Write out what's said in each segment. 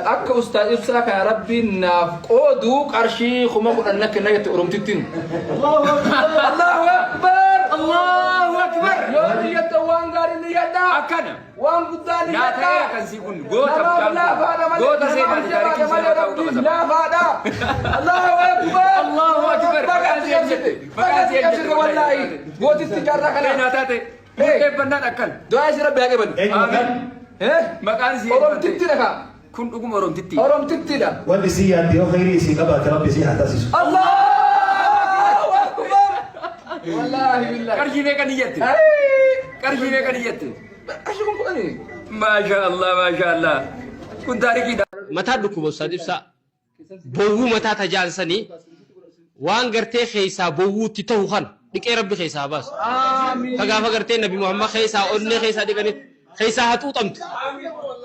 Akka Ustaaz Ibsaa kana Rabbiin naaf qoodu qarshii 10,000 na kenna jette Oromtittiin. Allahu Akbar! Allahu Akbar! Yoo niyyattan waan gaarii niyyadhaa. Akkana. Waan guddaa Naa niyyadhaa. ta'eera kan sii kun goota Namaaf mucaan kun. laafaadha malee Goota namaaf seenaati jabaadha taarikiin malee seenaa ta'uu Rabbiif qaba saba. laafaadha. Allahu Akbar! Allahu Akbar! Baga Maqaan itti si cabsite. ejjette. Baga Maqaan itti si ejjette cabsite wallaahi. wallaahi. Gootitti jaarraa Ee kana. naa taate. Ee. Murteeffannaan akkana. Du'aa isin Rabbi haa qeebalu. Eenyu maqaan? Eh? Maqaan si ejjette. Oromtittiidha kaa. Kun dhuguma Oromtittii. Oromtittiidha. Wanti isii yaadde yoo khayrii isii qabaate Rabbi isii haa taasisu. Allahu Akbar! Wallaahi billahi. Qarshii meeqa niyyette? Ay! Qarshii meeqa niyyette? Qarshii 10,000. Maasha Allah maasha Allah. Kun taarikiidha. Mataa dhukkuba Ustaaz Ibsaa. Bowwuu mataa tajaan sanii waan gartee keessaa bowwuutti tahu kana dhiqee rabbi keessaa haa baasu. Ka gaafa gartee nabi Muhammad keessaa onnee keessaa dhiqanitti keessaa haa xuuxamtu.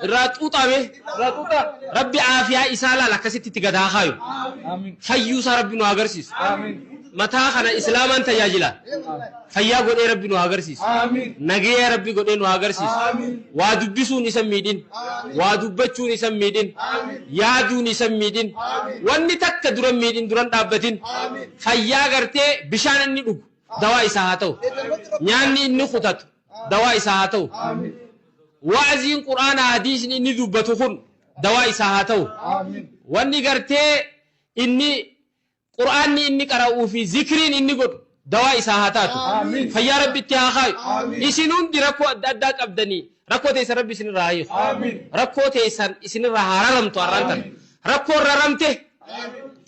Irraa xuuxame rabbi aafiyaa isaa laal akkasitti itti gad haa kaayu. Fayyuu isaa rabbi nu haa agarsiisu. Mataa kana islaamaan tajaajila. Fayyaa godhee rabbi nu haa agarsiisu. Nagaya rabbi godhee nu haa agarsiisu. Waa dubbisuun isa hin miidhin. Waa dubbachuun isa hin miidhin. Yaaduun isa hin miidhin. Wanni takka dura hin miidhin dura hin dhaabbatin. Fayyaa gartee bishaan inni dhugu dawaa isaa haa ta'u. Nyaanni inni kutatu dawaa isaa haa ta'u. Wa'aziin Qur'aanaa hadiisni inni dubbatu kun dawaa isaa haa ta'u. Wanni gartee inni Qur'aanni inni qara'uu fi zikriin inni godhu dawaa isaa haa taatu. Fayyaa Rabbi itti haa kaayu. Isin hundi rakkoo adda addaa qabdanii rakkoo teessan Rabbi isinirraa haa hiiku. Rakkoo teessan isinirraa haa raramtu har'aan tana. Rakkoon raramte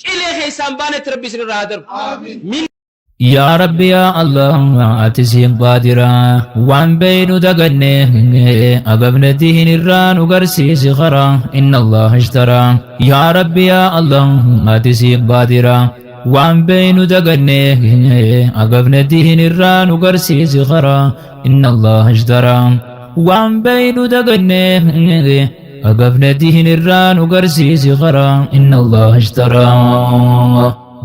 qilee keessaan baanetti Rabbi isinirraa haa darbu. Min Yaa Rabbi yaa Allah ati siin qaadira waan beeynu daganne agabne diin irraa nu garsiisi karaa inna Allah ishtara Yaa Rabbi yaa Allah ati siin qaadira waan beeynu daganne agabne diin irraa nu garsiisi karaa inna Allah ishtara waan beeynu daganne agabne diin irraa nu garsiisi karaa inna Allah ishtara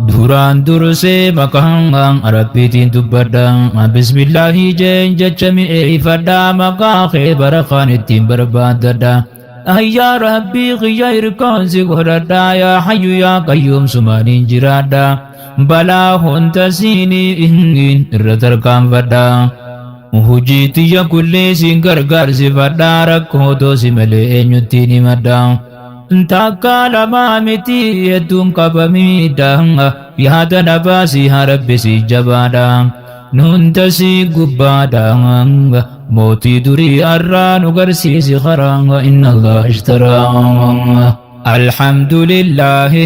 Duraan dursee maqaa Rabbiitiin dubbadha. Bismillaahi jeen jecha mi'eeffadha. Maqaa kee barakaan ittiin barbaaddadha. Yaa Rabbii kiyya hirkoon si godhadha. Yaa hayyu yaa qayyuum sumaaniin jiraadha. Balaa hunda siinii irra tarkaanfadha. Hojii tiyya kulli siin gargaarsifadha. Rakkoo toosi malee eenyuttiin himadha. Takka lamaa miti hedduun qaba miidhaa yaada na baasi haa rabbi si jabaadha nunda si gubbaadha mootii durii arraa nu garsiisi karaa inna Allah ishtaraa Alhamdulillahi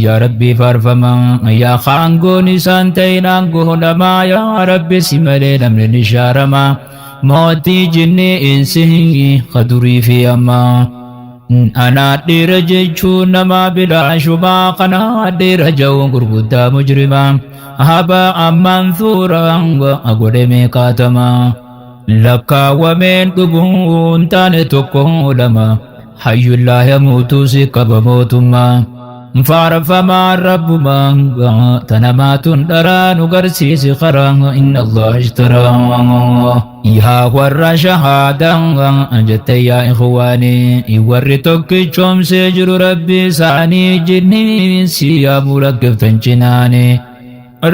yaa rabbi faarfama yaa kaangoon isaan ta'in aangoo namaa yaa rabbi si malee namni ni shaarama mootii jinnii insi kadurii fi ammaa. Anaa dhiira jechuun namaa bilaashumaa kanaa dhiira ja'uun gurguddaa mujrimaa habaa ammaan suuraa godhe meeqaatama lakkaawwameen dhuguun taane tokko lama hayyullaa yamuutuu si qaba mootummaa faarfamaa rabbumaa tanamaatun dharaa nu garsiisi karaa inna allah ishtaraa Yaa warra shahaadaa jette yaa ikhwaanii warri tokkichoomsee jiru rabbi isaanii jinnii si yaamuu lakkiftan cinaanii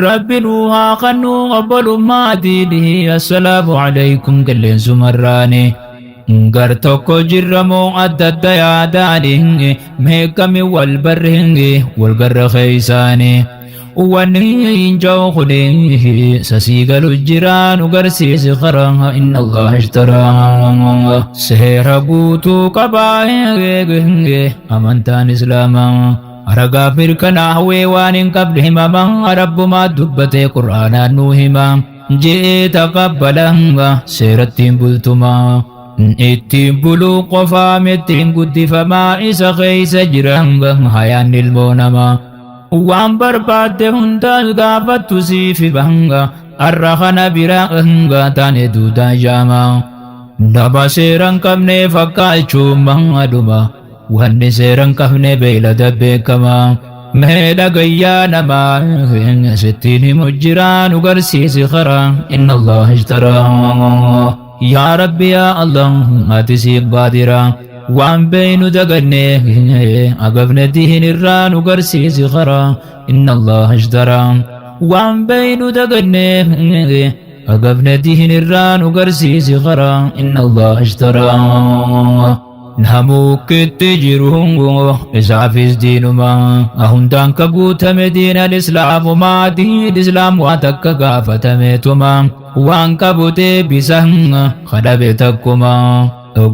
rabbi nuu haa kannuu obbolummaa diinii assalaamu alaykum qilleensumarraanii gar tokko jirramoo adda adda yaadaanii meeqami wal barri wal garra keeysaanii. Wanni hin ja'u kuni sasii galu jira nu garsiisi karaa inna Allah ishtaraa seera guutuu qabaa amantaan islaamaa ragaa mirkanaawee waan hin qabne himama rabbumaa dubbatee qur'aanaan nuu hima je'ee taqabbala seerattiin bultumaa ittiin buluu qofaa mittiin guddifamaa isa keessa jira hayaan ilmoo namaa. Waan barbaadde hundaas gaafattu siif hanga har'a kana bira hanga taane duudaa jaama. Nama seera hin qabne fakkaachuun maaluma wanni seera hin qabne beeylada beekama. Mee dhagayyaa namaa sittiin himu jira nu garsiisi karaa inna Allah ishtaraa. Yaa Rabbi yaa Allah ati siif qaadira. Waan beeynu daganne agabne diin irraa nu garsiisi karaa inna Allah ishtaraa. Waan beeynu daganne agabne diin irraa nu garsiisi karaa inna Allah ishtaraa. Namukkitti jiru isaafis diinuma hundaan ka guutame diinan islaamumaa diin islaam waan takka gaafatameetuma waan qabu deebisa kadhabe takkuma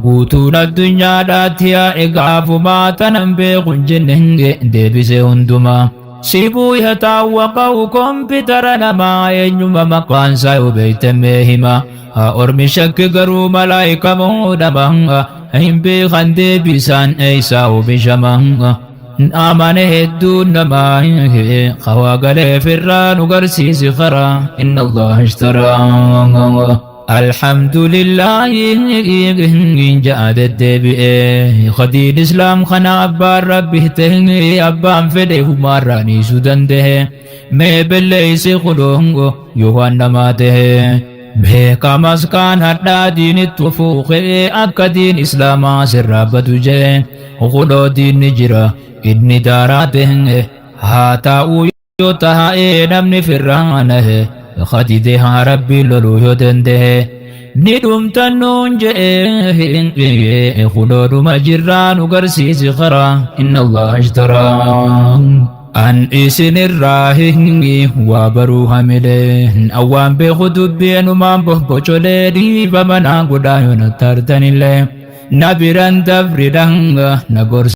guutuun addunyaadhaatti yaa'e gaafumaa tanan beeku hin jenne deebise hundumaa. Sibuu yataawwaqa'u koompitara namaa eenyuma maqaan isaa yoo beektamee hima. Haa ormi shakki garuu malaayika moo nama hin beekan deebisaan eeysaa oomishama. Amane hedduun namaa hawaa galee firraa nu garsiisi karaa inna Allah ishtaraa. Alhamdulillaahi ja'a deddeebi'ee khadiin islaam kana abbaan rabbi ta'e abbaan fedhe humaarraa dhiisuu danda'e mee belleeysi kunoo yoo waan namaa ta'e beekamas kaan hadhaa diinitti fuuqee akka diin islaamaa sirraa badu jee kunoo diinni jira inni daaraa ta'e haa taa'uu yoo taa'ee namni firraa nahe khadide haa rabbi loluu yoo danda'e ni dhumtan nuun je'e kunoo dhuma jirraa nu garsiisi karaa inna Allah ishtaraa. An isinirraa waa baruu hamilee awwaan beeku dubbeenumaan bohbocolee dhiiba manaa godhaa yoo na tartanillee na biran dabridhan na gorsa.